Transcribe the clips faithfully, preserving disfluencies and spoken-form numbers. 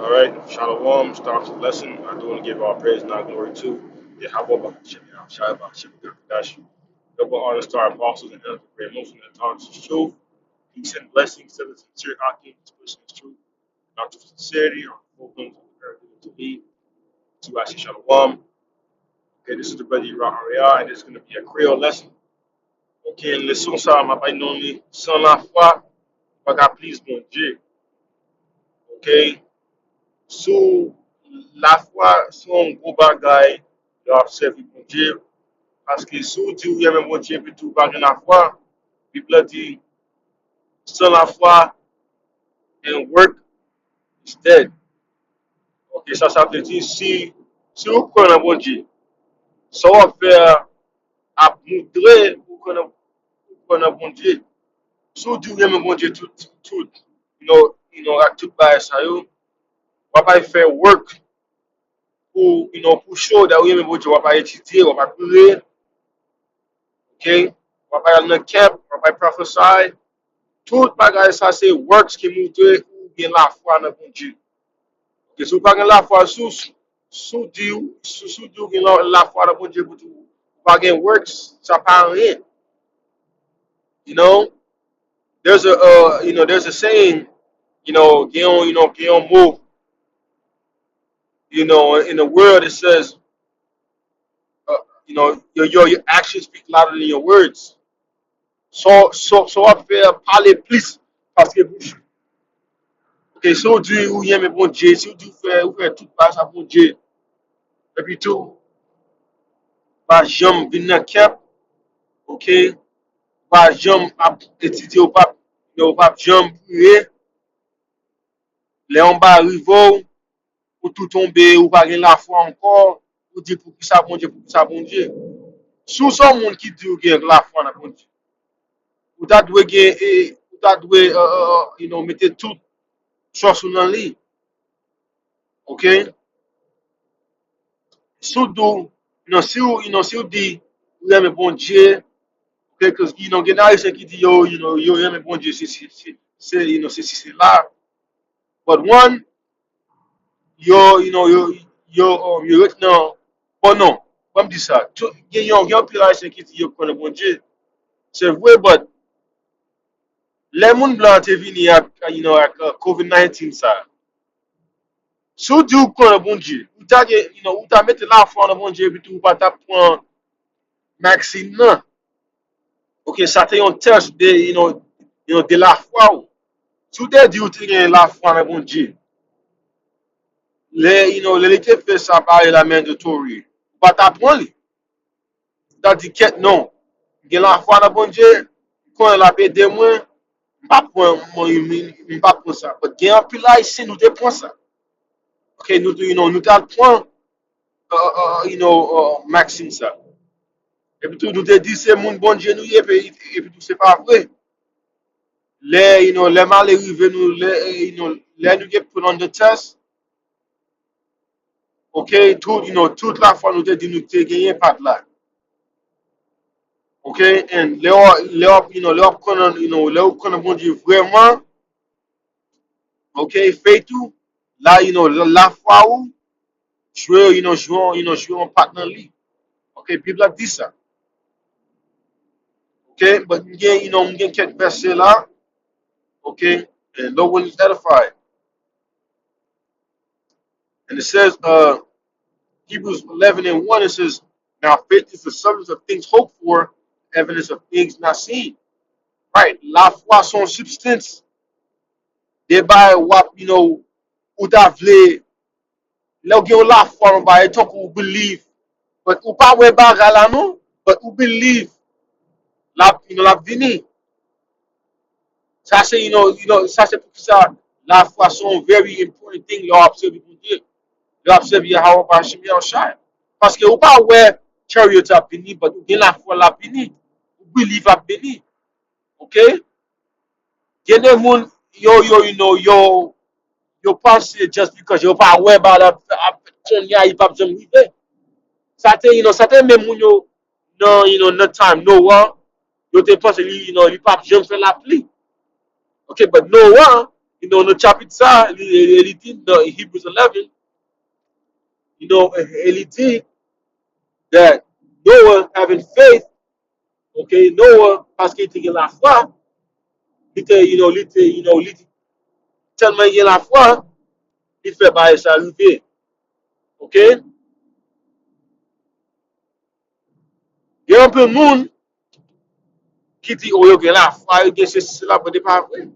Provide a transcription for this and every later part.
All right, Shalom, start the lesson. I do want to give all praise and all glory to Yahweh Bahashem Yahushua Bahashem Yahudash. Double honor to our apostles and elders of the Most High God's truth. Peace and blessings to the sincere Akim, this person is truth. Not to sincerity or full things of the earth to lead to Asher Shalom. Okay, this is the brother Yirah Ariah, and it's going to be a Creole lesson. Ok, leson sa a, m ap bay non li, san lafwa, ou pa ka pliz Bondye. Ok? Sou lafwa, se yon gwo bagay lè w ap sèvi Bondye. Paske si w di w renmen Bondye epi tou w pa gen lafwa, Bib la di, san lafwa, and work is dead. Ok, sa, sa vle di, si, si w kwè nan Bondye, sa w ap fè a ap montre ou kwè nan, ou kwè nan Bondye. Si w di w renmen Bondye tout, tout, you know, you know, ak tout bagay sa yo, w ap al fè work pou, you know, pou show that w renmen Bondye, w ap al etidye, w ap al priye, ok? W ap al nan camp, w ap al prophesy. Tout bagay sa se works ki montre ou gen lafwa nan Bondye. Ok, si w pa gen lafwa, si w, si w di w, si, si w di w gen la- lafwa nan Bondye pou tou, ou pa gen works, sa pa anyen. You know, there's a, uh, you know, there's a saying, you know, gen yon, you know, gen yon mo, you know, in the world it says, uh, you know, your, your, your actions speak louder than your words. So, so, so w ap fè pale plis paske bouch ou. Ok, si w di ou renmen Bondye, si w di ou fè, ou fè tout bagay sa Bondye, epi tou, pa janm vin nan kèp, ok, pa janm ap etidye, ou pa, ou pa janm priye, lè yon bagay rive w, ou tou tonbe, ou pa gen lafwa ankò, ou di, "Poukisa Bondye, poukisa Bondye?" Si w se yon moun ki di w gen lafwa nan Bondye, ou ta dwe gen, e, ou ta dwe, e, e, e, you know, mete tout chans ou nan li. Ok? Si w di w, you know, si w, you know, si w di ou renmen Bondye, ok, 'cause, you know, gen Ayisyen ki di yo, you know, yo renmen Bondye, se, se, se, se, you know, se, se, se la. But one, yo, you know, yo, yo, um, yo ret nan, bon, non, ban m di sa. Tout, gen yon, gen anpil Ayisyen ki di yo kwè nan Bondye. Se vre, but lè moun blan te vini ak, you know, ak, uh, covid nineteen sa, si w di w kwè nan Bondye, ou ta gen, you know, ou ta mete lafwa nan Bondye, epi tou ou pa ta pran vaksen nan. Ok, sa te yon tès de, you know, you know, de lafwa w. Si w te di w te gen lafwa nan Bondye, lè, you know, lè li te fè sa bare la mandatory, ou pa ta pran li. Ou ta di, "Kèt non, m gen lafwa nan Bondye, m konnen l ap ede mwen, m pa pran, mwen, m, m pa pran sa." But gen anpil Ayisyen, nou te pran sa. Ok, nou, you know, nou t al pran, uh, uh, you know, uh, vaksen sa. Epi tou, nou te di se moun Bondye nou ye, epi, epi tou, se pa vre. Lè, you know, lè male rive nou, lè, you know, lè nou te pran nan tès, ok, tout, you know, tout lafwa nou te di nou te genyen pa t la. Ok, and lè w, lè w, you know, lè w ap konnen, you know, lè w konnen Bondye vrèman, ok, faith ou, la, you know, la- lafwa ou, jwe, you know, jwe, you know, jwe yon pat nan li. Ok, Bib la di sa. Ok, but m gen, you know, m gen kèk vèsè la. Ok, and Lord will edify. And it says, uh, Hebrews eleven and one, it says, "Now faith is the substance of things hoped for, evidence of things not seen." Right? Lafwa se yon substance de bagay w ap, you know, ou ta vle, lè w gen yon lafwa, yon bagay, tankou ou believe, but ou pa wè bagay la, non, but ou believe, l ap, you know, l ap vini. Sa se, you know, you know, sa se poukisa lafwa se yon very important thing lè w ap sèvi Bondye, lè w ap sèvi Yahweh Bashim Yahushua. Paske ou pa wè chariot ap vini, but ou gen lafwa l ap vini. Ou believe l ap vini. Ok? Gen de moun, yo, yo, you know, yo, yo panse just because yo pa wè bagay la ap fèt kounye a, li p ap janm rive. Sa te, you know, sa te menm moun yo nan, you know, nan time Noah, yo te panse li, you know, li p ap janm fè lapli. Ok, but Noah, You know, nan chapit sa, li, li, li di nan Hebrews eleven, you know, e, e li di that Noah having faith, okay, Noah, paske li te gen lafwa, li te, you know, li te, you know, li te, tèlman li gen lafwa, li fè bagay sa rive. Okay? Gen anpil moun ki di, oh, yo gen lafwa, yo gen sesi, sela, but e pa vre.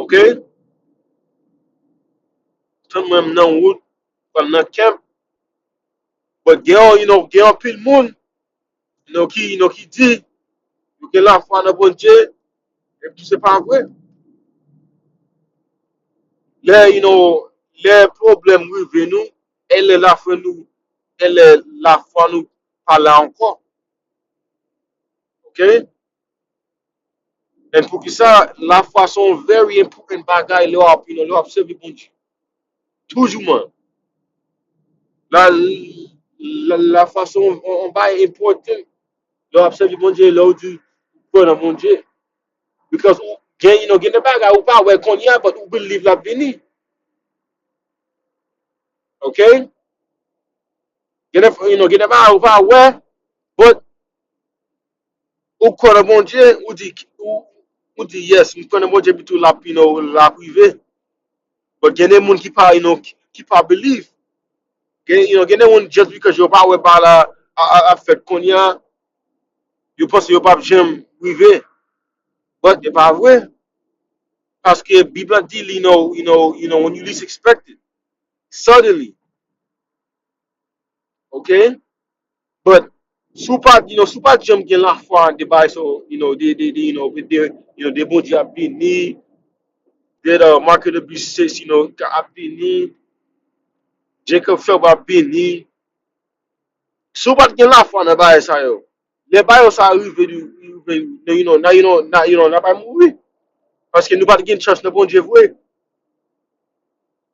Okay? Tann mwen, m nan wout, pral nan camp. But gen, you know, gen anpil moun, you know, ki, you know, ki di, yo gen lafwa nan Bondye, epi se pa vre. Lè, you know, lè pwoblèm rive nou, e lè lafwa nou, e lè lafwa nou pa la ankò. Okay? And poukisa lafwa se yon very important bagay lè w ap, you know, lè w ap sèvi Bondye. Toujou, man. La, la, lafwa se yon, yon, yon bagay important lè w ap sèvi Bondye, lè w di ou kwè nan Bondye. Because ou gen, you know, gen de bagay ou pa wè kounye a, but ou believe l ap vini. Okay? Gen de, you know, gen de bagay ou pa wè, but ou kwè nan Bondye, ou di, ou, ou di, yes, m kwè nan Bondye, epi tou l ap, you know, l ap rive. But gen de moun ki pa, you know, ki, ki pa believe. Gen, you know, gen de moun, just because yo pa wè bagay la a, a, ap fèt kounye a, yo panse yo p ap janm rive. But e pa vre. Paske Bib la di, you know, you know, you know, when you least expect it, suddenly. Okay? But si w pa, you know, si w pa janm gen lafwa de bagay, so, you know, de, de, de, you know, de, you know, de Bondye ap beni, de, uh, Mark de Business, you know, ap beni, Jacob Phelps ap beni. Si w pa t gen lafwa nan bagay sa yo, lè bagay sa rive, rive, you know, nan, you know, nan, you know, n ap mouri. Paske nou pa t gen chans nan Bondye vre.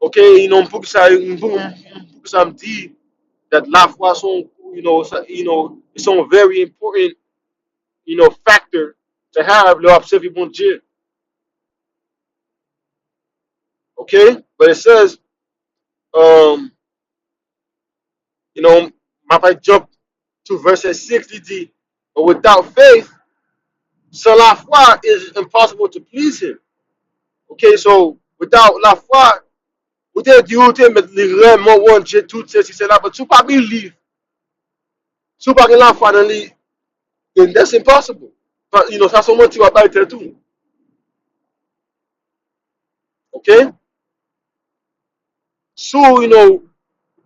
Ok, you know, poukisa, pou, poukisa m di that lafwa se yon, you know, sa, you know, it's a very important, you know, factor to have lè w ap sèvi Bondye. Ok? But it says, um, you know, m ap jump to verse six, li di, but without faith, san lafwa, it is impossible to please him. Ok, so, without lafwa, ou te di, ou te met li renmen Bondye, tout sesi, sela, but si w pa believe, si w pa gen lafwa nan li, then that's impossible. Pa, you know, sa se yon manti w ap bay tèt ou. Ok? Si w, you know,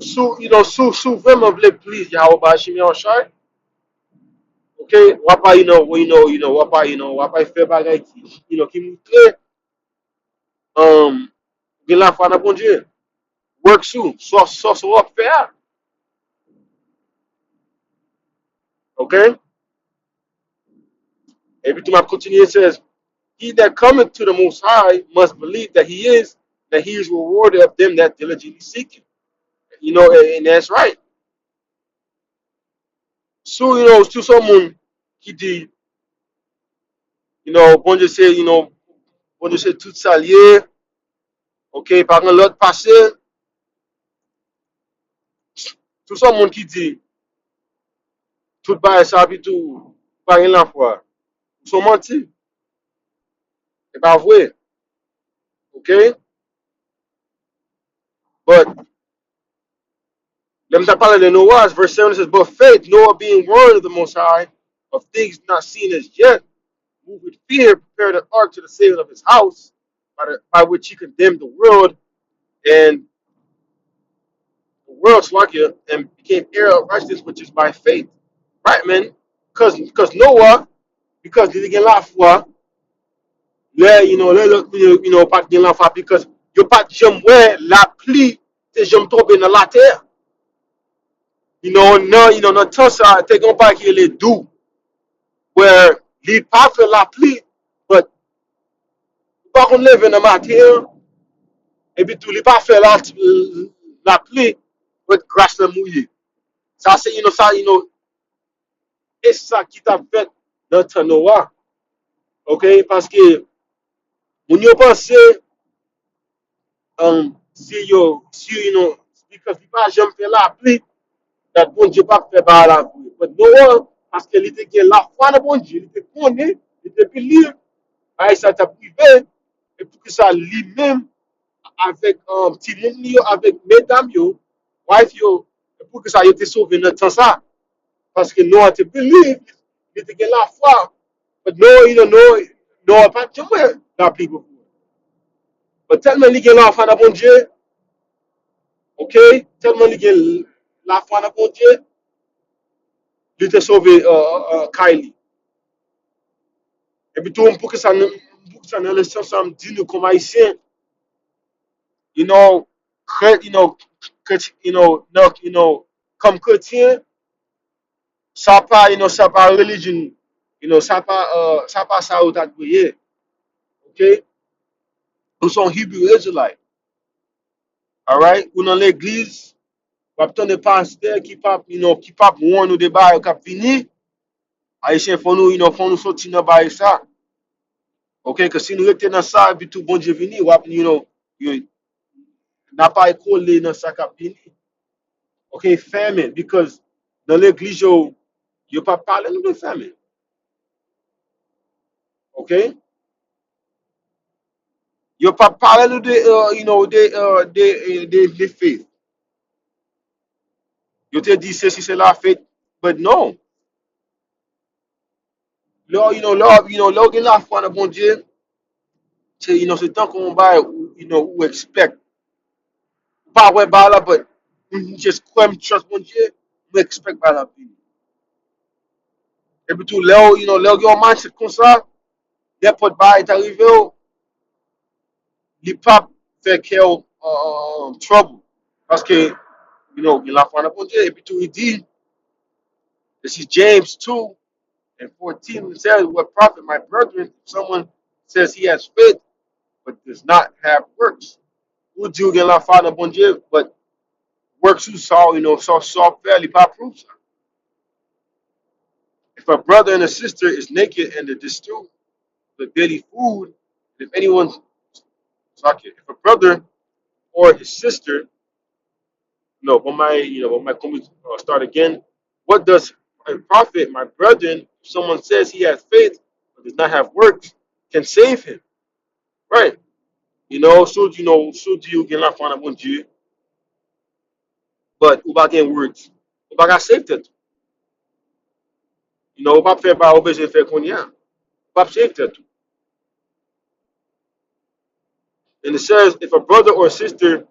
si w, you know, si w, si w vrèman vle please Yahweh Bashim Yahushai, ok, w ap, you know, you know, you know, w ap, you know, w ap fè bagay ki, you know, ki montre, um, gen lafwa nan Bondye. Work sou, sou, sou, sou w ap fè a. Ok? Epi tou m ap kontinye, it says, he that cometh to the Most High must believe that he is, that he is rewarder of them that diligently seek him. You know, and, and that's right. Si w, you know, si w se yon moun ki di, you know, Bondye se, you know, Bondye se tout sa l ye, ok, pa gen lòt pase. Si w se yon moun ki di tout bagay sa, epi tou pa gen lafwa, se yon manti. E pa vre. Ok? But, lè m t ap pale de Noah, verse seven says, but faith, Noah being warned of the Most High of things not seen as yet, moved with fear, prepared an ark to the saving of his house, by, the, by which he condemned the world, and the world, Salakia, and became heir of righteousness which is by faith. Right, man? Because, because Noah, because li te gen lafwa, lè, you know, lè lòt moun yo, you know, pa t gen lafwa, because yo pa t janm wè lapli te janm tonbe nan latè. You know, nan, you know, nan tan sa, te gen yon bagay ki rele dew, where li pa fè lapli, but ou pa konn leve nan maten an, epi tou li pa fè la, lapli, but gras la mouye. Sa se, you know, sa, you know, e sa ki t ap fèt nan tan Nowa. Ok, paske moun yo panse, um, si yo, si, you know, because li pa janm fè lapli, dat Bondye p ap fè bagay la pou li. But Noah, paske li te gen lafwa nan Bondye, li te konnen, li te believe bagay sa t ap rive, e poukisa li menm avèk, um, timoun li yo, avèk medam yo, wife yo, e poukisa yo te sove nan tan sa? Paske Noah te believe, li te gen lafwa. But Noah, you know, Noah, Noah pa t janm wè lapli pou. But tèlman li gen lafwa nan Bondye, ok, tèlman li gen lafwa nan Bondye, li te sove, uh, uh, uh, kay li. Epi tou, poukisa, poukisa nan leson sa m di nou kòm Ayisyen, you know, kre-, you know, kre-, you know, nan, you know, kòm kretyen, sa pa, you know, sa pa religion, you know, sa pa, uh, sa pa sa yo ta dwe ye. Ok? Ou se yon Hebrew Israelite. Alright? Ou nan legliz, w ap tande pastè ki p ap, you know, ki p ap warn ou de bagay k ap vini. Ayisyen, fò nou, you know, fò nou soti nan bagay sa. Ok, ke si nou rete nan sa, epi tou Bondye vini, w ap, you know, you, n ap al kole nan sa k ap vini. Ok, famine, because nan legliz yo, yo pa pale nou de famine. Ok? Yo pa pale nou de, uh, you know, de, uh, de, de, de faith. Yo te di sesi sela faith, but no. Lè, you know, lè, you know, lè w gen lafwa nan Bondye, se, you know, se tankou yon bagay, ou, you know, ou expect. Ou pa wè bagay la, but m just kwè, m trust Bondye, m expect bagay la vini. Epi tou, lè w, you know, lè w gen yon mindset konsa, nenpòt bagay ta rive w, li p ap fè kè w, uh, trouble. Paske, you know, gen lafwa nan Bondye. Epi tou, li di, this is James two and fourteen, it says, "What profit, my brethren, if someone says he has faith, but does not have works?" Ou di ou gen lafwa nan Bondye, but works ou sa, you know, sa, sa w fè, li pa prove sa. If a brother and a sister is naked and they destitute the daily food, if anyone, okay, if a brother or his sister, no, but my, you know, but my comment, uh, start again. What does it profit, my brethren, if someone says he has faith but does not have works, can save him? Right? You know, so, you know, so di ou gen lafwa nan Bondye, but ou pa gen works, ou pa ka save tèt ou. You know, ou p ap fè bagay ou bezwen fè kounye a. Ou p ap save tèt ou. And it says, if a brother or sister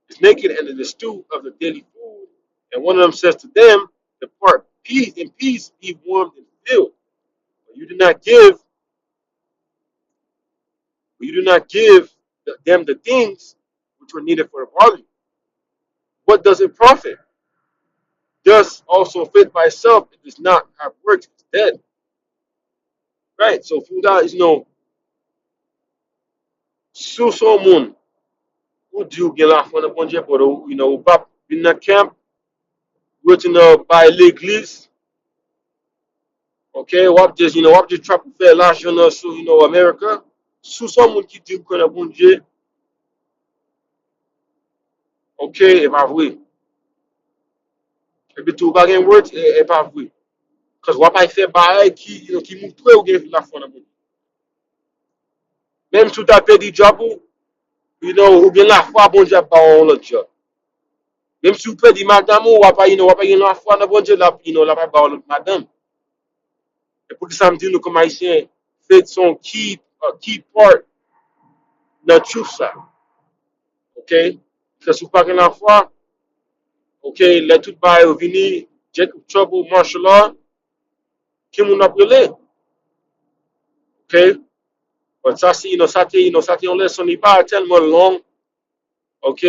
is naked and in the stew of the daily food, and one of them says to them, "Depart peace, in peace, be warmed and filled." But you do not give, but you do not give them the things which were needed for the body. What does it profit? Thus also faith by itself, it does not have works, is dead. Right? So, food out, you know, si w se yon moun, ou di ou gen lafwa nan Bondye, but ou, you know, ou p ap vin nan camp, ou rete nan bay legliz, ok, w ap just, you know, w ap just try pou fè lajan nan sou, you know, America. Si w se yon moun ki di ou kwè nan Bondye, ok, e pa vre. Epi tou, ou pa gen words, e, e pa vre. Cause w ap al fè bagay ki, you know, ki montre ou gen lafwa nan Bondye. Menm si w ta pèdi job ou, you know, ou gen lafwa Bondye ap ba w yon lòt job. Menm si w pèdi madanm ou, w ap, you know, w ap gen lafwa nan Bondye, l ap, you know, l ap ba w lòt madanm. E poukisa m di nou kòm Ayisyen, faith se yon key, uh, key part nan truth sa. Ok? Paske si w pa gen lafwa, ok, lè tout bagay yo vini, Jacob Trouble, martial law, ki moun w ap rele? Ok? But sa se, you know, sa te, you know, sa te yon leson, li pa tèlman long. Ok?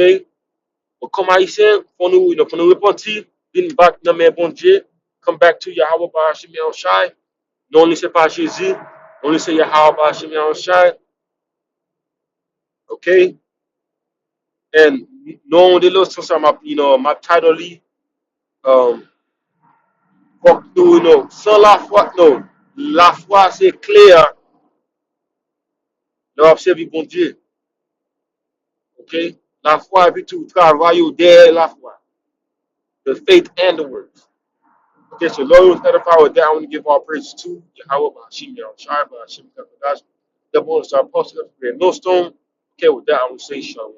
Bon, kòm Ayisyen, fò nou, you know, fò nou repanti, vin back nan men Bondye, come back to Yahweh Bahashim Yahushai. Non li se pa Jezi, non li se Yahweh Bahashim Yahushai. Ok? And non de leson sa m ap, you know, m ap title li, um, fòk nou, you know, san lafwa, non, lafwa se kle a Lè w ap sèvi Bondye, ok, lafwa epi tou travay yo dèyè lafwa. The faith and the works. Ok, so Lord, we edify with that. I want to give all praise to Yahweh, Bahashim, Yahushua, Bahashim, Kakadash, the Most High, Apostle, Nostone. Okay, with that, I will say shalom.